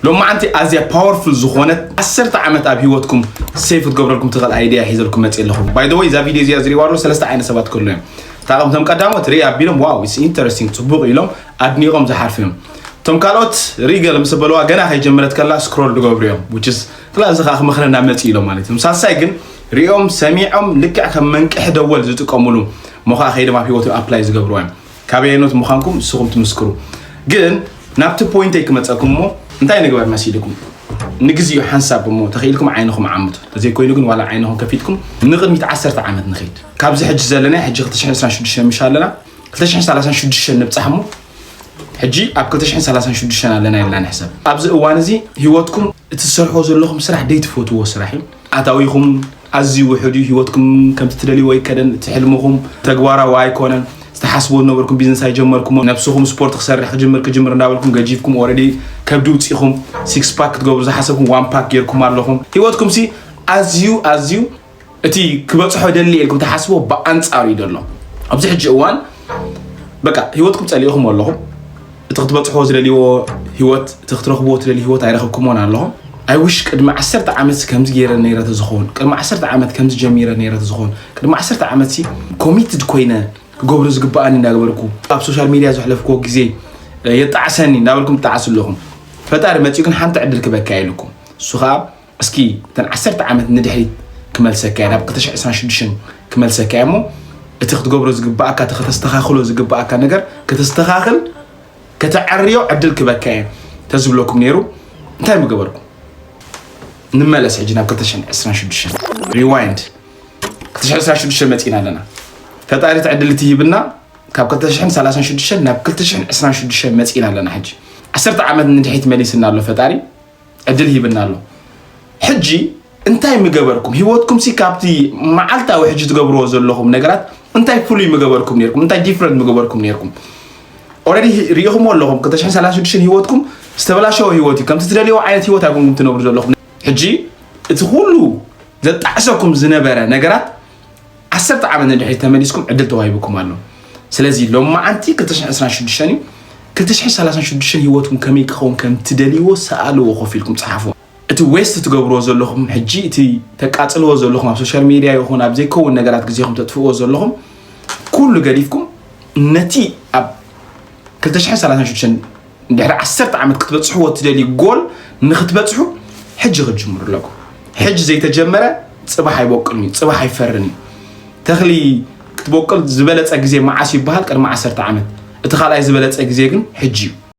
ሎማዓንቲ ኣዝያ ፓወርፉል ዝኾነት ዓሰርተ ዓመት ኣብ ህይወትኩም ሴፍ ክትገብረልኩም ትኽእል ኣይድያ ሒዘልኩም መፅእ ኣለኹም። ባይ ዘ ወይ እዛ ቪድዮ እዚኣ ዝሪእዋ ኣለዉ ሰለስተ ዓይነት ሰባት ከሎ እዮም። እታ ከምቶም ቀዳሞት ርኢ ኣቢሎም ዋው ኢትስ ኢንተረስቲንግ ፅቡቕ ኢሎም ኣድኒቖም ዝሓርፉ እዮም። እቶም ካልኦት ርኢ ገለ ምስ በለዋ ገና ከይጀመረት ከላ ስክሮል ዝገብሩ እዮም። ክላ እዚ ከዓ ክመኽረና መፅእ ኢሎም ማለት እዮም። ሳልሳይ ግን ሪኦም ሰሚዖም ልክዕ ከም መንቅሒ ደወል ዝጥቀሙሉ ሞኻ ከይዶም ኣብ ህይወቶም ኣፕላይ ዝገብርዎ እዮም። ካበየኖት ምዃንኩም ንስኹም ትምስክሩ። ግን ናብቲ ፖይንተይ ክመፀኩም እሞ እንታይ ንግበር መሲልኩም? ንግዚኡ ሓንሳብ እሞ ተኽኢልኩም ዓይንኹም ዓምቱ። ተዘይኮይኑ ግን ዋላ ዓይንኹም ከፊትኩም ንቕድሚት ዓሰርተ ዓመት ንኸይድ። ካብዚ ሕጂ ዘለና ሕጂ ክልተ ሽሕን ዕስራን ሽዱሽተን ምሽ ኣለና። ክልተ ሽሕን ሰላሳን ሽዱሽተን ንብፃሕ እሞ ሕጂ ኣብ ክልተ ሽሕን ሰላሳን ሽዱሽተን ኣለና ኢልና ንሕሰብ። ኣብዚ እዋን እዚ ህይወትኩም እቲ ትሰርሕዎ ዘለኹም ስራሕ ደይትፈትዎ ስራሕ እዩ። ኣታዊኹም ኣዝዩ ውሑድ እዩ። ህይወትኩም ከምቲ ትደልይዎ ኣይከደን። እቲ ሕልምኹም ተግባራዊ ኣይኮነን። ዝተሓስቦ ዝነበርኩም ቢዝነስ ኣይጀመርኩም። ነብስኹም ስፖርት ክሰርሕ ክጅምር ክጅምር እንዳበልኩም ገጂፍኩም ኦረዲ ከብዲ ውፂኹም ሲክስ ፓክ ክትገብሩ ዝሓሰብኩም ዋን ፓክ ጌርኩም ኣለኹም። ህይወትኩም ሲ ኣዝዩ ኣዝዩ እቲ ክበፅሖ ደሊ ኢልኩም ተሓስቦ ብኣንፃሩ እዩ ዘሎ። ኣብዚ ሕጂ እዋን በቃ ህይወትኩም ፀሊእኹም ኣለኹም። እቲ ክትበፅሖ ዝደልይዎ ህይወት እቲ ክትረኽብዎ ትደልዩ ህይወት ኣይረኸብኩሞን ኣለኹም። ኣይ ዊሽ ቅድሚ ዓሰርተ ዓመት ከምዚ ገይረ ነይረ ተዝኸውን ቅድሚ ዓሰርተ ዓመት ከምዚ ጀሚረ ነይረ ተዝኸውን ቅድሚ ዓሰርተ ዓመት ሲ ኮሚትድ ኮይነ ክገብሩ ዝግብኣኒ እንዳገበርኩ ኣብ ሶሻል ሚድያ ዘሕለፍክዎ ግዜ የጣዕሰኒ እንዳበልኩም ትጣዓሱ ኣለኹም። ፈጣሪ መፂኡ ግን ሓንቲ ዕድል ክበካ ኢልኩም እሱ ከዓ እስኪ እተን ዓሰርተ ዓመት ንድሕሪት ክመልሰካ እየ ናብ ክልተ ሽሕን ዕስራን ሽዱሽተን ክመልሰካ እየ እሞ እቲ ክትገብሮ ዝግብኣካ እቲ ከተስተኻኽሎ ዝግብኣካ ነገር ከተስተኻኽል ከተዐርዮ ዕድል ክበካ እየ ተዝብለኩም ነይሩ እንታይ ምገበርኩም? ንመለስ ሕጂ ናብ ክልተ ሽሕን ዕስራን ሽዱሽተን ሪዋይንድ ክልተ ሽሕን ዕስራን ሽዱሽተን መፂና ኣለና። ፈጣሪ እቲ ዕድል እቲ ሂብና ካብ ክልተ ሽሕን ሰላሳን ሽዱሽተን ናብ ክልተ ሽሕን ዕስራን ሽዱሽተን መፂና ኣለና። ሕጂ ዓሰርተ ዓመት ንድሕሪት መሊስና ኣሎ ፈጣሪ ዕድል ሂብና ኣሎ። ሕጂ እንታይ ምገበርኩም? ህይወትኩም ሲ ካብቲ መዓልታዊ ሕጂ ትገብርዎ ዘለኹም ነገራት እንታይ ፍሉይ ምገበርኩም ነይርኩም? እንታይ ዲፍረንት ምገበርኩም ነይርኩም? ኦረዲ ሪኢኹምዎ ኣለኹም ክልተ ሽሕን ሰላሳን ሽዱሽተን ህይወትኩም ዝተበላሸወ ህይወት እዩ። ከምቲ ትደልይዎ ዓይነት ህይወት ኣይኮንኩም ትነብሩ ዘለኹም። ሕጂ እቲ ኩሉ ዘጣዕሰኩም ዝነበረ ነገራት ዓሰርተ ዓመት ንድሕሪት ተመሊስኩም ዕድል ተዋሂብኩም ኣሎ። ስለዚ ሎማዓንቲ ክልተ ሽሕን ዕስራን ሽዱሽተን እዩ። ክልተ ሽሕን ሰላሳን ሽዱሽተን ህይወትኩም ከመይ ክኸውን ከም ትደልይዎ ሰኣልዎ ኮፍ ኢልኩም ጸሓፍዎ። እቲ ዌስት ትገብርዎ ዘለኹም ሕጂ እቲ ተቃጽልዎ ዘለኹም ኣብ ሶሻል ሚድያ ይኹን ኣብ ዘይከውን ነገራት ግዜኹም ተጥፍእዎ ዘለኹም ኩሉ ገዲፍኩም ነቲ ኣብ ክልተ ሽሕን ሰላሳን ሽዱሽተን ድሕሪ ዓሰርተ ዓመት ክትበጽሕዎ እትደልዩ ጎል ንክትበጽሑ ሕጂ ክትጅምሩ ኣለኩም። ሕጂ ዘይተጀመረ ጽባሕ ኣይበቁልን እዩ፣ ጽባሕ ኣይፈርን እዩ። ተኽሊ ክትበቁል ዝበለጸ ግዜ መዓስ ይበሃል? ቅድሚ ዓሰርተ ዓመት። እቲ ካልኣይ ዝበለጸ ግዜ ግን ሕጂ እዩ።